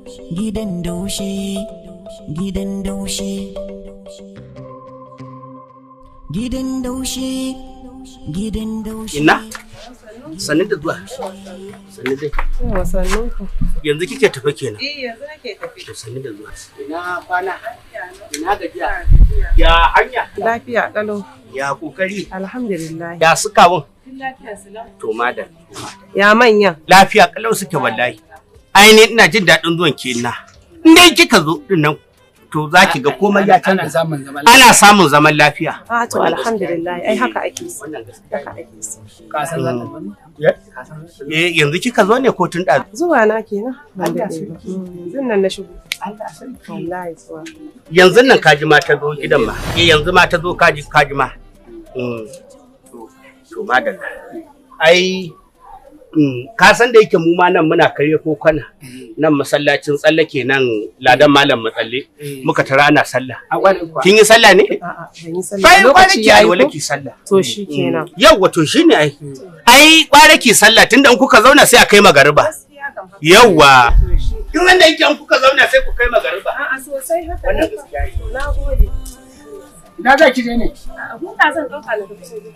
Gidan daushe, gidan daushe, gidan daushe, gidan daushe. Ina? Sannu da zuwa. Sannu dai. Yawa sannun ku. Yanzu kike tafe kenan. Eh, yanzu nake tafi. To sannu da zuwa. Ina kwana? Ina gajiya? Ya hanya? Lafiya kalau. Ya kokari? Alhamdulillah. Ya suka wun? Lafiya salam. To madam. Ya manya. Lafiya kalau suke wallahi. Ai ni ina jin daɗin zuwan ki ina. In dai kika zo din nan to za ki ga komai ya Ana canza. samun zaman lafiya. Ana samun zaman lafiya. Ah, to alhamdulillah. Ai haka ake so. Wannan gaskiya. Haka ake so. Ka san za ta zo ne? Ka san za ta zo? Eh, yanzu kika zo ne ko tun ɗazu? Zuwa na kenan. Ban Allah daɗe ba. Yanzu nan na shigo. Allah sarki. Wallahi zuwa. Yanzu nan kaji ma ta zo gidan ma. Eh, yanzu ma ta zo kaji kaji ma. To madalla. Ai ka san da yake mu ma nan muna kare ko kwana. Nan masallacin tsallake nan ladan malam matsalle muka tara ana sallah. A kwarai kuwa. Kin yi sallah ne? A'a, ban yi sallah. Bai kware Lokaci ki yayi alwala ko? ki sallah. To shi kenan. Yawwa, to shine ai. Ai kware ki sallah tunda in kuka zauna sai a kai magariba. Gaskiya kam haka. Yawwa. To shi. Kin wanda yake in kuka zauna sai ku kai magariba. A'a, sosai haka. Wannan ne. gaskiya ne. Na gode. Ina za ki je ne? A'a, huta zan ɗauka na tafi soje.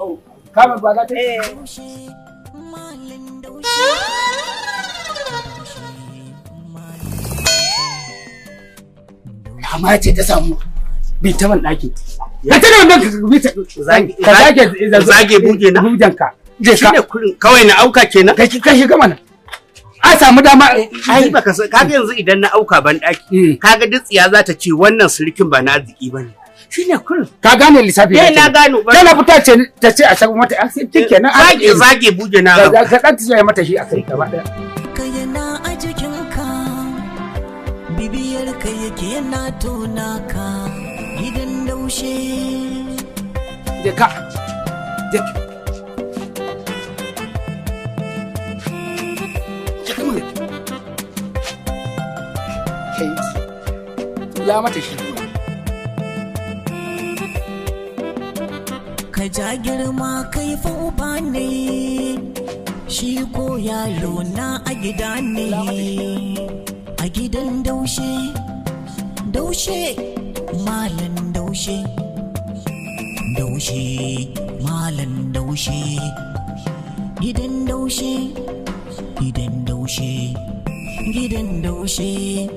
Oh, kama ba za ta yi? Eh. Malam daushe. Dama ce ta samu. Bi ta ban ɗaki. Ka tare wannan ka bi ta. Zage- Ka zage zage buje na? Bujanka. Je ka. Shine kurin kawai na auka kenan. Ka ka shiga mana. A samu dama. Ai baka san kaga yanzu idan na auka ban daki kaga dutsiya za ta ce wannan sirikin ba na arziki bane. Shine kurin. Ka gane lissafi. Eh, na gano. Tana fita ce ta ce a sako mata accent kenan. Zage zage buje na. Ka ɗan ta mata shi akai gaba ɗaya. Ka yana a jikinka, bibiyar ka yake yana tona ka. Gidan daushe. Je ka. Je ka. Je ka mana. Kai. Tula mata shi. Ka ja girma kai fa uba ne, shi ko yaro na a gida ne. A gidan daushe, daushe, malam daushe, daushe, malam daushe. Gidan daushe, gidan daushe, gidan daushe.